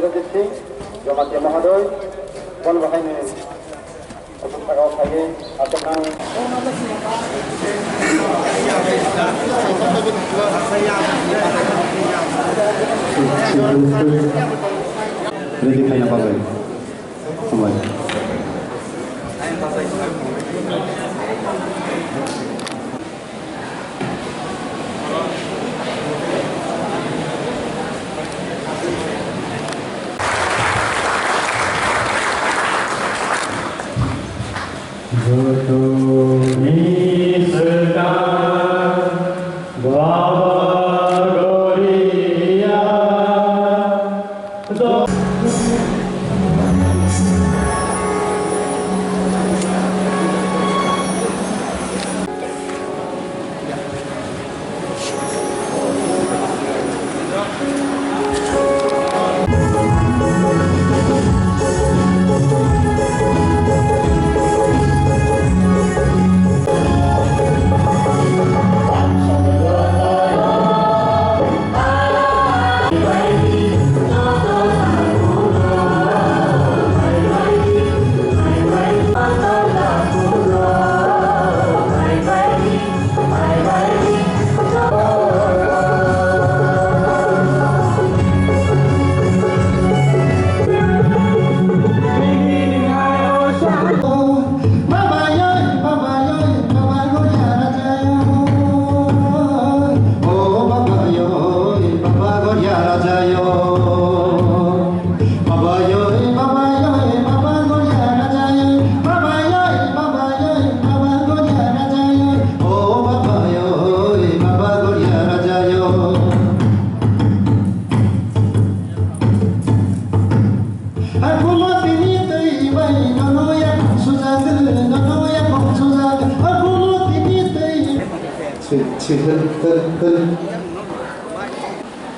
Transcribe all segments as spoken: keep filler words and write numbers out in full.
Jamatia Mahadoy, bon bahaini aswk sakao phaiwi aswk nang. Ready khaina bagwi. Hambai. Jotoni swkang Baba Goria.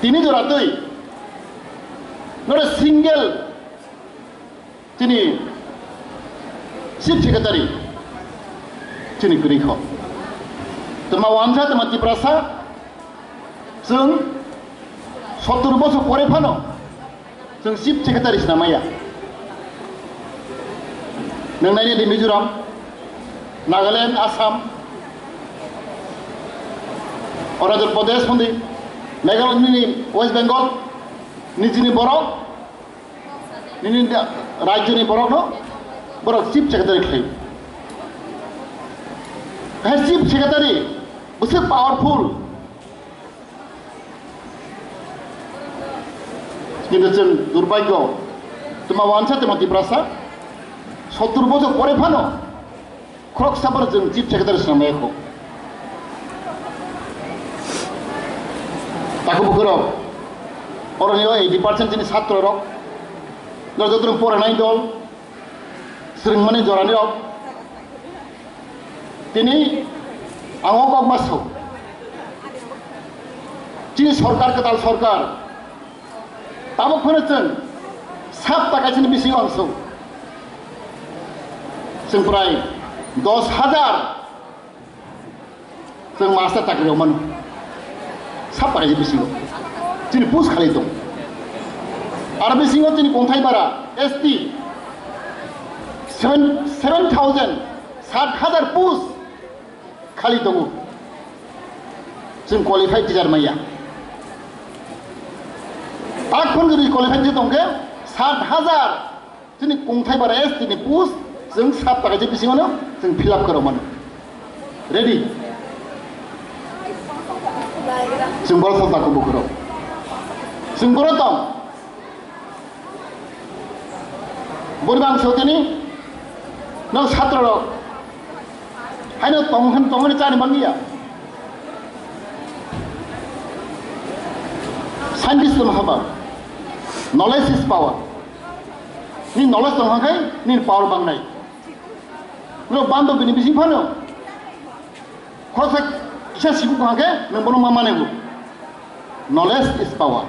Tini jora twi, not a single chini Chief Secretary chini kwrwi kho. Twma wansa, twma Tiprasa, chwng sottur bosor pore phano chwng Chief Secretary swnam maya. Nwng naina di Mizoram, Nagaland, Assam, Arunachal Pradesh, hondi Meghalaya, nini West Bengal, nijini borok, nini da-, rajyoni borokno borok Chief Secretary khlai. Hai Chief Secretary bwswk powerful. Kintu chwng durbhagyo, twma wansa, twma Tiprasa, sottur bosor pore phano khoroksa phano chwng Chief Secretary swnam maya kho. Takhuk bukhurok, oroni o eighty percent chini chhatro rok, norok joto poranai dol, swrwngmani jorani rok, tini ang o kok ma sao. Chini sorkar, kwtal sorkar, tabuk phano chwng sapta kaisani bisingo ang sao. Chwng prai dos hajar chwng master chakri rok mano. Sapta kaisa bisingo chini post khali tong. Aro bisingo chini Kongthai bara S T seven, seven thousand, sat hajar post khali tongo. Chwng qualified teacher maya. Tak phone jodi qualified teacher tongkhe sat hajar chini Kongthai bara S T ni post chwng sapta kaisa bisingo no chwng fill up karo mano. Ready? Chwng boro sal takhuk bukhurok. Chwng boro tong. Boni bang sotini, no chhatro rok. Haino tong han tong ni chani mangiya. Scientist no haba. Knowledge is power. Ni knowledge tong hai, ni power bang nai. No bando bini bising phano. Khoroksa kisa sibu kha khe nwng bono ma mane bo. Knowledge is power.